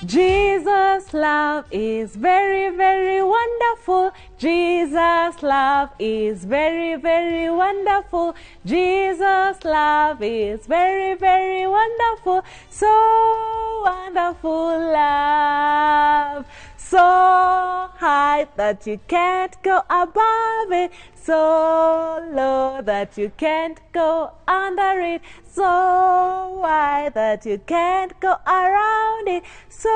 Jesus' love is very, very wonderful. Jesus' love is very, very wonderful. Jesus' love is very, very wonderful. So wonderful love. So high that you can't go above it. So low that you can't go under it. So wide that you can't go around it. So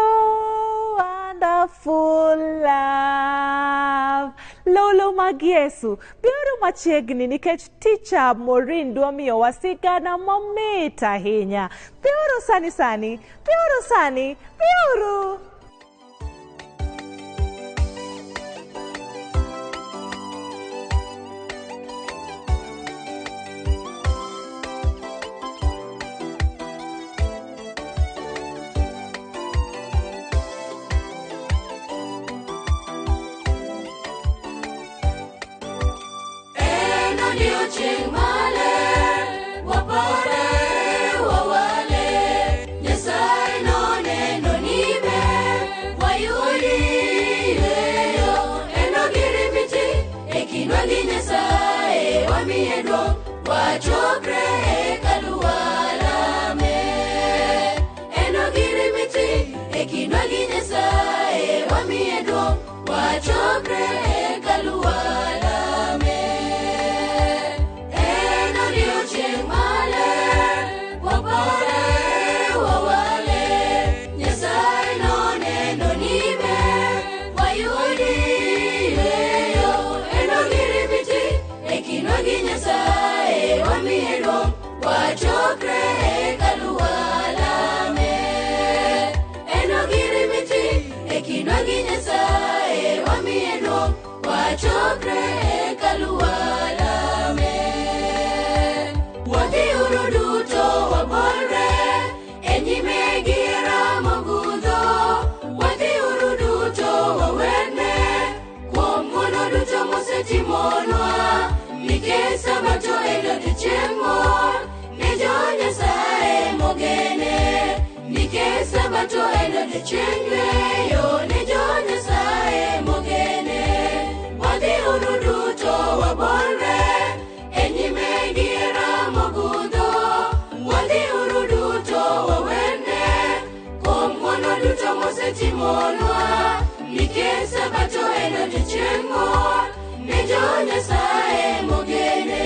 wonderful love. Lolo mag Yesu, biuru machiegni nikech teacher Maureen dwa miyowa sigana mamit ahinya. Biuru sani sani, biuru sani, biuru. En odiochieng' maler, wapare wawale, Nyasaye noneno ni ber, wayudi yweyo. En ogirimiti e kindwa gi Nyasaye, wamiye duong', wachokre e hekalu walame. En ogirimiti e kindwa gi Nyasaye, wamiye duong', wachokre e hekalu walame. En odiochieng' maler, wapare wawale, Nyasaye noneno ni ber, wayudi yweyo. En ogirimiti e kindwa gi Nyasaye, wamiye duong', wachokre e hekalu walame. En ogirimiti e kindwa gi Nyasaye, wamiye duong', wachokre e hekalu walame. Wadhiuru duto wabolre e nyime gi hera mogundho. Wadhiuru duto wawerne kuom ng'wono duto mosetimonwa. Nikech Sabato en odiechieng' mor ne jo-Nyasaye mogene. Nikech Sabato en odiechieng' yweyo ne jo-Nyasaye mogene. Wadhiuru duto wabolre e nyime gi hera mogundho. Wadhiuru duto wawerne kuom ng'wono duto mosetimonwa. Nikech Sabato en odiechieng' mor ne jo-Nyasaye mogene.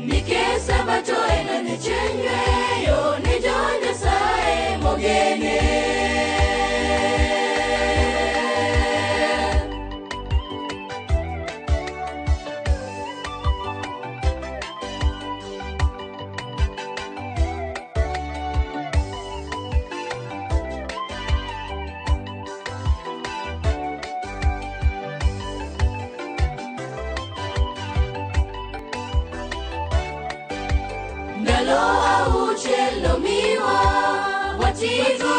Nikech Sabato en odiechieng' yweyo ne jo-Nyasaye mogene. Ndalo auchiel nomiwa, watigo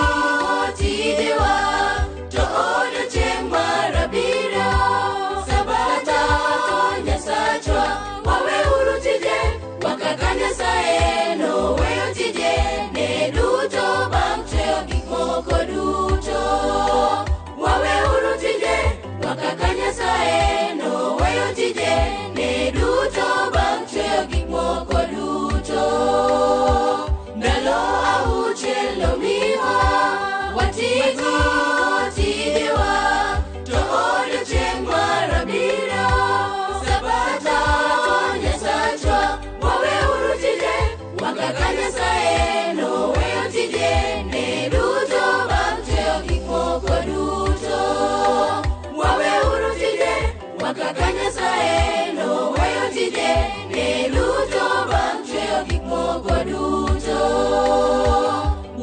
tijewa, to odiochieng' mar abiriyo, Sabato Nyasachwa, waweuru tije, wakaka Nyasaye noweyo tije ne duto bang' chweyo gik moko duto. Waweuru tije, wakaka Nyasaye noweyo tije ne duto bang' chweyo gik moko duto. Ndalo auchiel nomiwa, watigo tijewa, to odiochieng' mar abiriyo, Sabato Nyasachwa, waweuru tije, wakaka Nyasaye noweyo tije ne duto bang' chweyo gik moko duto. Waweuru tije, wakaka Nyasaye noweyo tije ne duto bang' chweyo gik moko duto.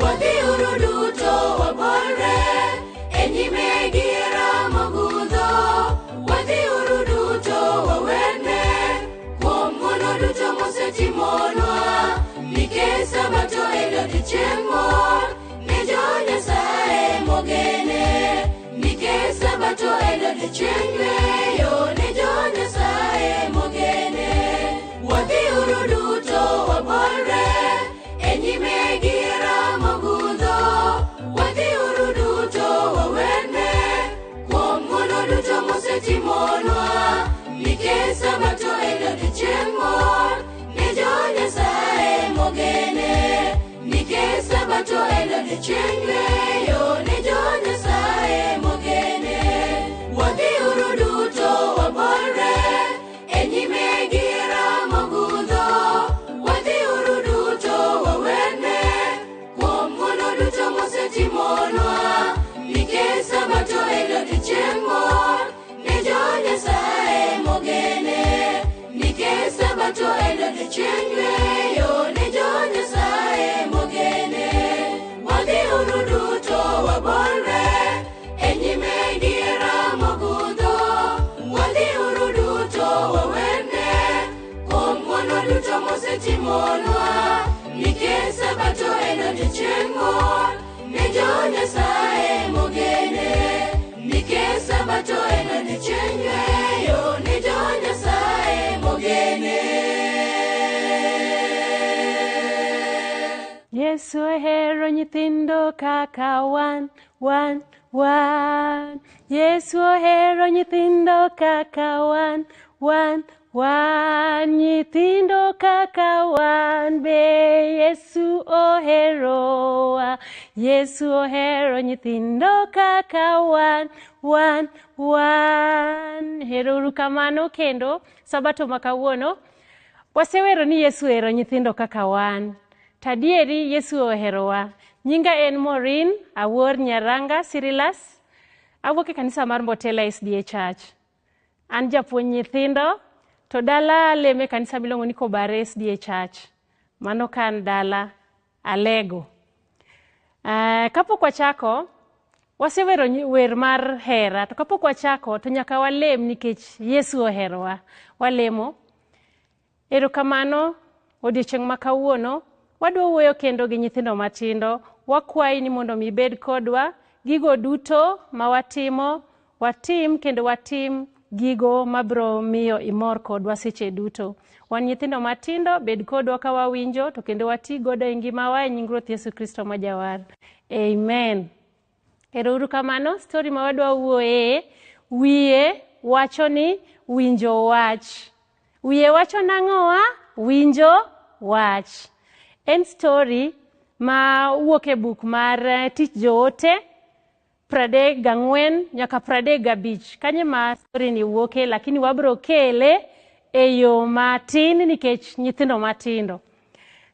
Wadhiuru duto wabolre e nyime gi hera mogundho. Wadhiuru duto wawerne kuom ng'wono duto mosetimonwa. Nikech Sabato en odiechieng' mor ne jo-Nyasaye mogene. Nikech Sabato en odiechieng' yweyo ne jo-Nyasaye mogene. Wadhiuru duto wabolre e nyime gi hera mogundho. Wadhiuru duto odiechieng' yweyo ne jo Nyasaye mogene. Wadhiuru duto wabolre e nyime gi hera mogundho. Wadhiuru duto wawerne kuom ng'wono duto mosetimonwa. Nikech Sabato en odiechieng' mor ne jo Nyasaye mogene. Nikech Sabato en odiechieng' yweyo ne jo Nyasaye mogene. Wadhiuru duto wabolre e nyime gi hera mogundho. Wadhiuru duto wawerne kuom ng'wono duto mosetimonwa. Nikech Sabato en odiechieng' mor ne jo Nyasaye mogene. Nikech Sabato en odiechieng' yweyo ne jo Nyasaye mogene. Yesu ohero nyithindo kaka wan, wan, wan. Yesu ohero nyithindo kaka wan, wan, wan. Nyithindo kaka wan be Yesu oherowa. Yesu ohero nyithindo kaka wan, wan, wan. Herouru kamano kendo Sabato ma kawuono. Wasewero ni Yesu ohero nyithindo kaka wan. To adieri Yesu oherowa. Nyinga en Maureen Awuor Nyaranga Cyrillus. Awuok e kanisa mar Mbotela SDA Church. An japuonj nyithindo to dala alemo e kanisa miluongo ni Kobare SDA Church. Mano ka an dala Alego. Kapok wachako, wasewero wer mar hera to kapok wachako to nyaka walem nikech Yesu oherowa. Walemo. Erokamano odiechieng' ma kawuono wadwa wuoyo kendo gi nyithindo matindo. Wakwayi ni mondo mi ibed kodwa. Gigo duto ma watimo, watim kendo watim gigo mabiro miyo imor kodwa seche duto. Wan nyithindo matindo, bed kodwa ka wawinjo to kendo wati godo e ngimawa e nying Ruoth Yesu Kristo ma Jawar. Amen. Erouru kamano, story ma wadwa wuoye, wiye wacho ni winjo wach. Wiye wacho nang'owa? Winjo wach. En story ma wuok e buk mar Tich Joote 34 nyaka 35. Kanyo ma story ni wuoke, lakini wabro kele e yo matin nikech nyithindo matindo.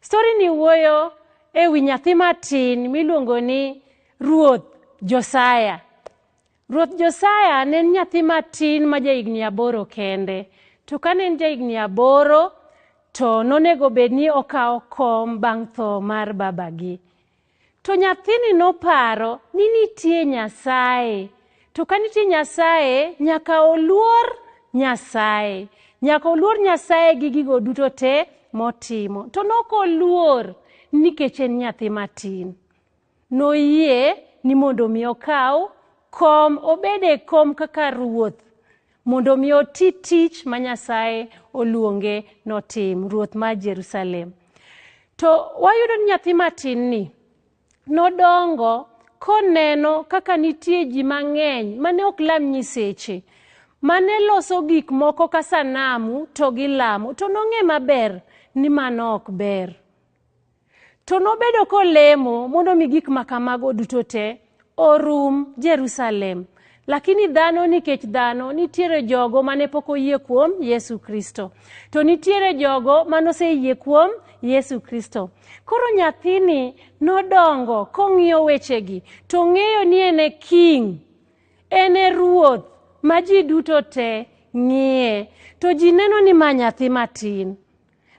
Story ni wuoyo e wi nyathi matin miluongo ni Ruoth Josia. Ruoth Josia ne en nyathi matin ma jahigni 8 kende. To kane en jahigni 8 to nonego bed ni okawo kom bang' tho mar babagi. To nyathini noparo ni nitie Nyasaye. To ka nitie Nyasaye, nyaka oluor Nyasaye. Nyaka oluor Nyasaye gi gigo duto te motimo. To nok oluor nikech en nyathi matin. Noyie ni mondo mi okaw kom, obed e kom kaka ruoth, mondo mi oti tich ma Nyasaye oluonge notim, ruoth mar Jerusalem. To wayudo ni nyathi matin ni nodongo koneno kaka nitie ji mang'eny mane ok lam nyiseche, mane loso gik moko ka sanamu to gilamo, to nong'e maber ni mano ok ber. To nobedo kolemo mondo mi gik ma kamago duto te orum Jerusalem. Lakini dhano nikech dhano, nitiere jogo mane pok oyie kuom Yesu Kristo. To nitiere jogo mane oseyie kuom Yesu Kristo. Koro nyathini nodongo kong'iyo wechegi, to ng'eyo ni en e king, en e ruoth ma ji duto te ng'iye. To ji neno ni ma nyathi matin.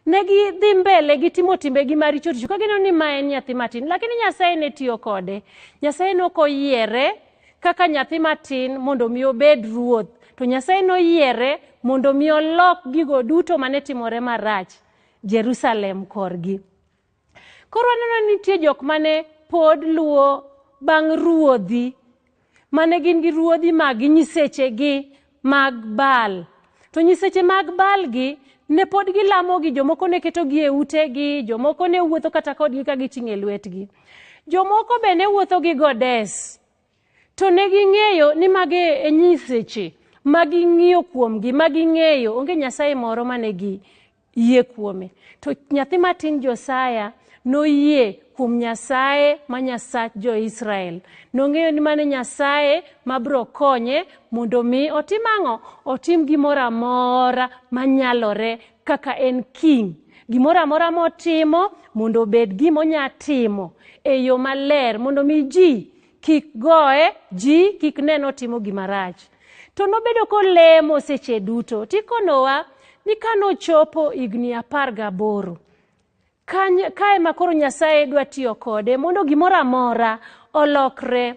Ne gidhi mbele gitimo timbegi maricho richo ka gineno ni ma en nyathi matin. Lakini Nyasaye ne tiyo kode. Nyasaye ne ok oyiere kaka nyathi matin mondo mi obed ruoth. To Nyasaye noyiere mondo mi olok gigo duto mane timore marach Jerusalem korgi. Koro waneno ni nitie jok mane pod luwo bang' ruodhi, mane gin gi ruodhi mag nyisechegi mag Baal. To nyiseche mag Baal gi ne pod gilamogi, jomoko ne ketogi e utegi, jomoko ne wuotho kata kodgi ka giting'o e lwetgi. Jomoko be ne wuotho gi goddess. To ne ging'eyo ni magi e nyiseche ma ging'iyo kuomgi, ma ging'eyo, onge nyasaye moro mane gi yie kuome. To nyathi matin Josia Noyie kuom Nyasaye ma Nyasach jo-Israel. Nong'eyo ni mano e Nyasaye ma biro konye mondo mi otim ang'o? Otim gimoro amora manyalore kaka en king. Gimoro amora motimo mondo obed gima onya timo e yo maler mondo mi ji kik goye, ji kik ne ni otimo gima rach. To nobedo kolemo seche duto. Tikonowa ni kanochopo higni 18, kae ma koro Nyasaye dwa tiyo kode mondo gimoro amora olokre.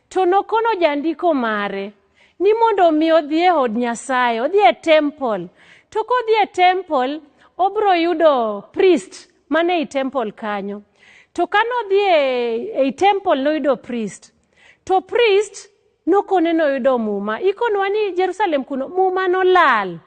To nokono jandiko mare ni mondo mi odhi e od Nyasaye, odhi e temple. To kodhi e temple, obro yudo priest mane ei temple kanyo. To kanodhi ei temple noyudo priest. To priest nokone noyudo muma. Ikonwa ni Jerusalem kuno muma nolal.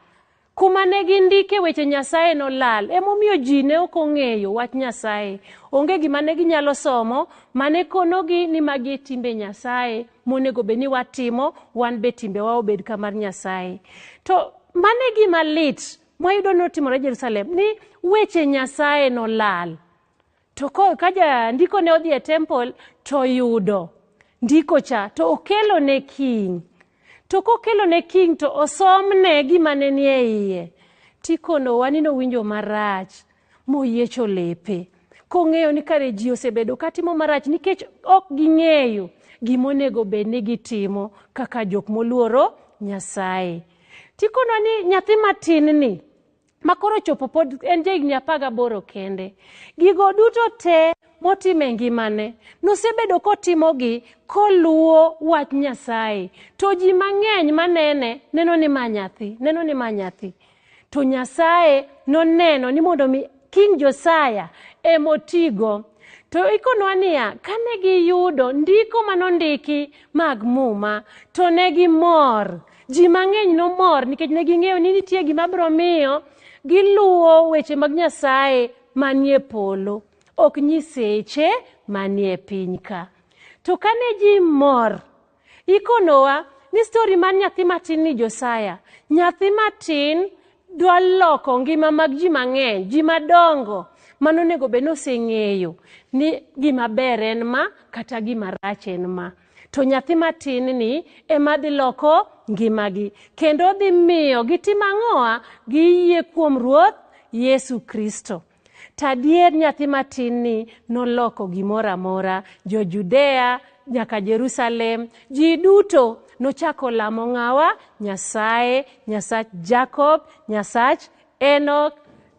Kuma ne gindike weche Nyasaye nolal. Emomiyo ji ne ok ong'eyo wach Nyasaye. Onge gima ne ginyalo somo mane konogi ni magi e timbe Nyasaye monego bed ni watimo, wan be timbewa obed ka mar Nyasaye. To mano e gima lit mwayudo notimore Jerusalem, ni weche Nyasaye nolal. To ka jandiko ne odhi e temple to yudo ndiko cha to okelo ne king. To kokelo ne king to osomne gima ne nie iye. Tikonowa ni nowinjo marach moyiecho lepe. Kong'eyo ni kare ji osebedo katimo marach nikech ok ging'eyo gimonego bed ni gitimo kaka jok moluoro Nyasaye. Tikonowa ni nyathi matin ni ma koro chopo pod en jahigni 18 kende. Gigo duto te motimo e ngimane, nosebedo kotimogi koluwo wach Nyasaye. To ji mang'eny manene, neno ni ma nyathi, neno ni ma nyathi. To Nyasaye noneno ni mondo mi King Josiah emotigo. To ikonwa niya, kane giyudo ndiko manondiki mag muma, to ne gimor. Ji mang'eny nomor nikech ne ging'eyo ni nitie gima biro miyo giluwo weche mag Nyasaye manie polo, ok nyiseche manie piny ka. To kane ji mor, ikonowa ni story mar nyathi matin ni Josiah, nyathi matin dwa loko ngima mag ji mang'eny, ji madongo manonego bed ni oseng'eyo ni gima ber en ma kata gima rach en ma. To nyathi matin ni ema dhi loko ngimagi kendo dhi miyo gitim ang'owa, giyie kuom Ruoth Yesu Kristo. To adier nyathi matin ni noloko gimoro amora, jo Judea nyaka Jerusalem, ji duto nochako lamo ng'awa? Nyasaye, Nyasach Jacob, Nyasach Enoch.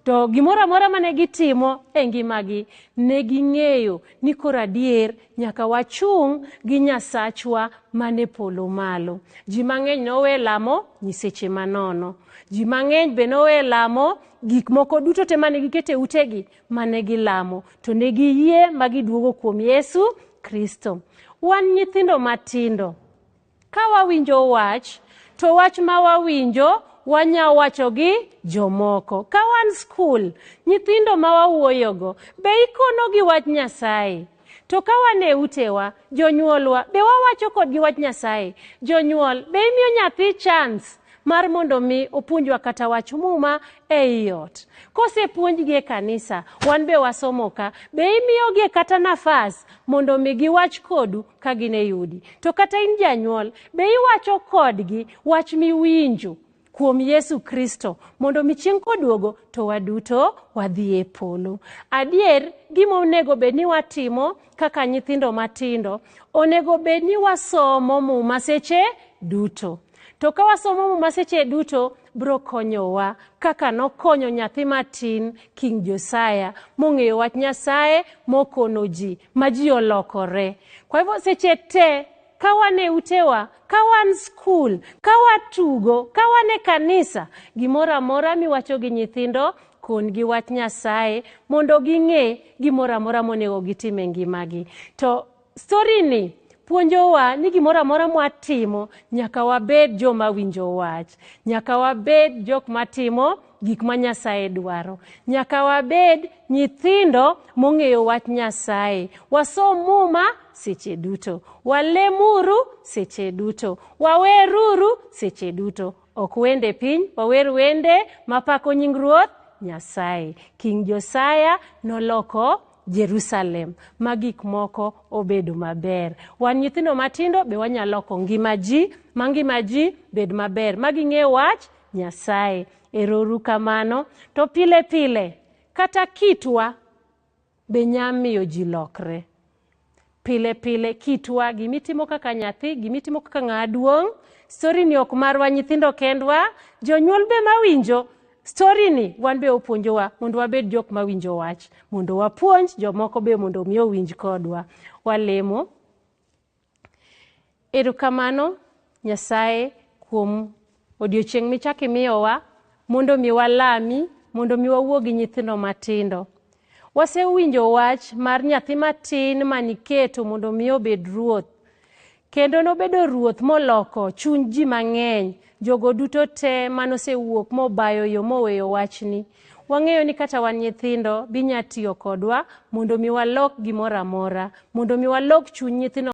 To gimoro amora mane gitimo e ngimagi, ne ging'eyo ni koro adier nyaka wachung' gi Nyasachwa mane polo malo. Ji mang'eny nowe lamo nyiseche manono. Ji mang'eny be nowe lamo gik moko duto te mane giketo e utegi mane gilamo. To ne giyie ma giduogo kuom Yesu Kristo. Wan nyithindo matindo, ka wawinjo wach, to wach ma wawinjo wanya wacho gi jomoko. Ka wan skul, nyithindo ma wawuoyogo, be ikono gi wach Nyasaye? To ka wan e utewa, jonyuolwa, be wawacho kodgi wach Nyasaye? Jonyuol, be imiyo nyathi chance mar mondo mi opuonjwa kata wach muma ei ot? Kosepuonjgi e kanisa, wan be wasomo ka, be imiyogi kata nafas mondo mi giwach kodu ka gin e udi? To kata in janyuol, be iwacho kodgi wach miwinjo kuom Yesu Kristo mondo mi chieng' koduogo to waduto wadhi e polo? Adier, gima onego bed ni watimo kaka nyithindo matindo, onego bed ni wasomo muma seche duto. To ka wasomo muma seche duto, biro konyowa kaka nokonyo nyathi matin King Josiah mong'eyo wach Nyasaye mokono ji ma ji olokore. Kwa hivyo seche te ka wan e utewa, ka wan skul, ka watugo, ka wan e kanisa, gimoro amora miwacho gi nyithindo, kon gi wach Nyasaye mondo ging'e gimoro amora monego gitim e ngimagi. To story ni puonjowa ni gimoro amora mwatimo nyaka wabed joma winjo wach, nyaka wabed jok matimo gik ma Nyasaye dwaro, nyaka wabed nyithindo mong'eyo wach Nyasaye. Wasom muma seche duto, walemuru seche duto, waweruru seche duto. Ok wende piny, wawer wende mapako nying Ruoth Nyasaye. King Josiah noloko Jerusalem ma gik moko obedo maber. Wan nyithindo matindo be wanyalo loko ngima ji, ma ngima ji bed maber, ma ging'e wach Nyasaye. Ero uru kamano. To pile pile, kata kitwa be nya miyo ji lokre. Pile pile kitwa, gimitimo kaka nyathi, gimitimo kaka ng'a duong', story ni ok marwa nyithindo kendwa, jonyuol be mawinjo story ni wan be opuonjowa mondo wabed jok mawinjo wach, mondo wapuonj jomoko be mondo omi owinj kodwa. Walemo. Erokamano Nyasaye kuom odiochieng' michako imiyowa mondo mi walami, mondo mi wawuo gi nyithindo matindo. Wasewinjo wach mar nyathi matin maniketo mondo mi obed ruoth. Kendo nobedo ruoth moloko chuny ji mang'eny, jogo duto te manosewuok mobayo yo moweyo wachni. Wang'eyo ni kata wan nyithindo binya tiyo kodwa mondo mi walok gimoro amora, mondo mi walok chuny nyithindo.